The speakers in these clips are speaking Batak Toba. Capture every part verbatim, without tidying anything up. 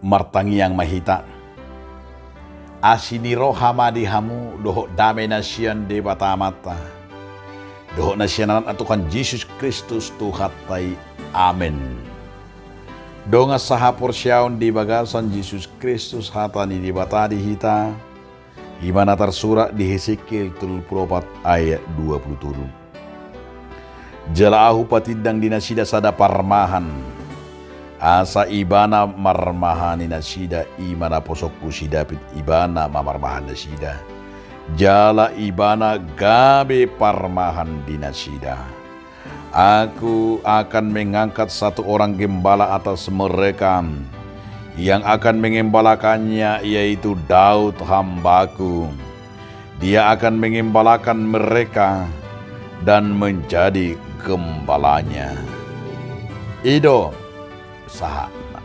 Martangiang ma hita. Asi ni roha ma di hamu dohot dame na sian Debata Amanta dohot na sian Anakna Tuhan Jesus Kristus Tuhanta i. Amen. Dongan sahaporseaon di bagasan Jesus Kristus, hata ni Debata di hita, i ma na tarsurat di Hesekiel tolu pulu opat ayat dua pulu tolu. Jala Ahu patindang di nasida sada parmahan, asa ibana marmahani nasida, i ma naposongku si David, ibana ma marmahani nasida, jala ibana gabe parmahan di nasida. Aku akan mengangkat satu orang gembala atas mereka, yang akan mengembalakannya, yaitu Daud hambaku. Dia akan mengembalakan mereka dan menjadi gembalanya. I do sahatna.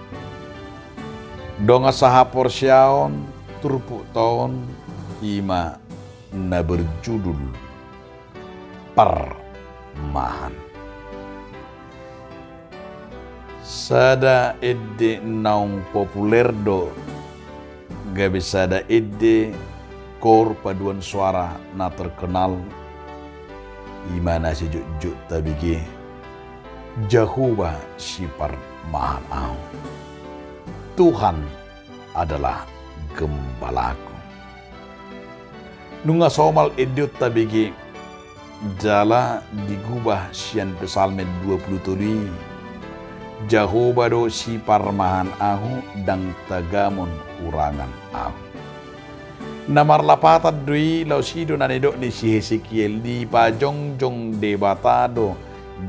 Dongan sahaporseaon, turpukta on i ma na berjudul parmahan. Sada ende naung populer do, gabe sada ende kor paduan suara na terkenal, i ma na sijotjot tabege, Jahowa siparmahan ahu. Tuhan adalah gembalaku. Nunga somal ende on tabege, jala digubah sian Psalmen dua pulu tolu i, Jahowa do siparmahan ahu, ndang tagamon hurangan ahu. Na marlapatan do i, laos i do na nidok ni si Hesekiel, dipajongjong Debata do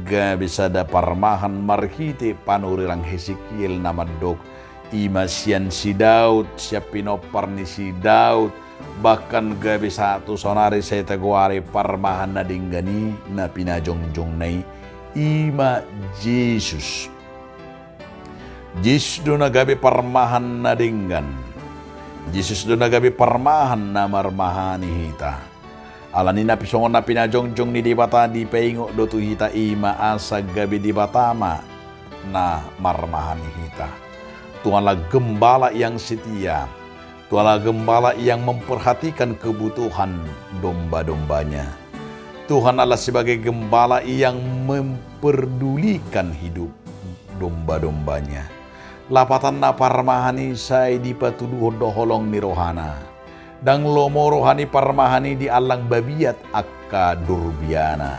gabe sada parmahan marhite panurirang Hesekiel na mandok, i ma sian si Daud, sian pinompar ni si Daud, bahkan gabe sahat tu saonari sai tagoari parmahan na denggan i, na pinajongjongna i, i ma Jesus. Jesus do na gabe parmahan na denggan. Jesus do na gabe parmahan na marmahani hita. Alani na pi-, songon na pinajongjong ni Debata dipaingot do tu hita, i ma asa gabe Debata ma na marmahani hita. Tuhanlah gembala yang setia. Tuhanlah gembala yang memperhatikan kebutuhan domba-dombanya. Tuhan adalah sebagai gembala yang memperdulikan hidup domba-dombanya. Lapatanna parmahan i sai dipatuduhon do holong ni rohana. Ndang lomo roha ni parmahan i diallang babiat angka durbiana.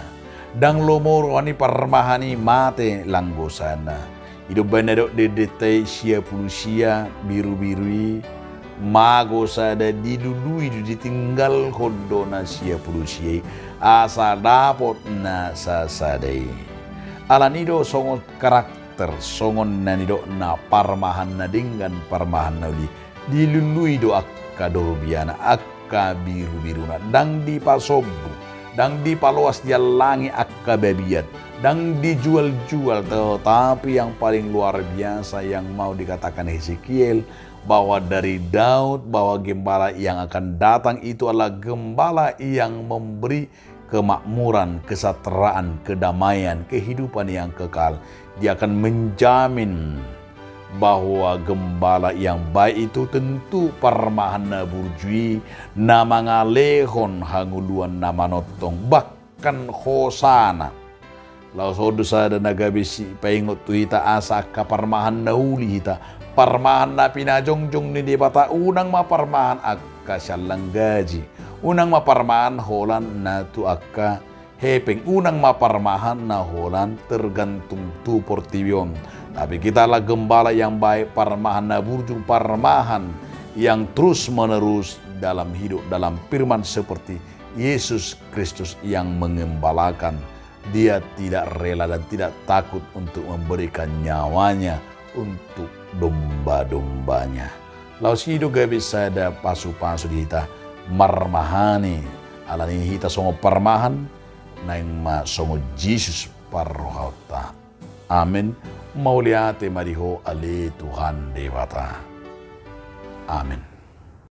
Ndang lomo roha ni parmahan i mate langgosanna. I do umbahen na didok di ende-ende i, sia pulu sia birubiru i, mago sada dilului do, ditinggalhon do na sia pulu sia i, asa dapot na sasada i. Alani do songon karakter, songon na nidokna parmahan na denggan, parmahan na uli, dilului do angka durbiana, angka birubiruna, ndang dipasombu, ndang dipaloas, diallangi angka babiat, ndang dijual-jual. Tetapi yang paling luar biasa yang mau dikatakan Hesekiel, bahwa dari Daud, bahwa gembala yang akan datang itu adalah gembala yang memberi kemakmuran, kesejahteraan, kedamaian, kehidupan yang kekal. Dia akan menjamin bahwa gembala yang baik itu tentu parmahan na burju i, na mangalehon hangoluan na manongtong, bahkan hosana. Laos on do sada na gabe sipaingot tu hita asa angka parmahan na uli hita, parmahan na pinajongjong ni Debata, unang ma parmahan angka siallang gaji, unang ma parmahan holan na tu angka hepeng, unang ma parmahan na holan tergantung tu portibi on. Tapi kita adalah gembala yang baik, parmahan na burju, parmahan yang terus-menerus dalam hidup, dalam firman seperti Yesus Kristus yang mengembalakan. Dia tidak rela dan tidak takut untuk memberikan nyawanya untuk domba-dombanya. Laos i do gabe sada pasupasu di hita marmahani, alani hita songon parmahan, naeng ma songon Jesus parrohaonta. Amen. Mauliate ma di Ho ale Tuhan Debata. Amen.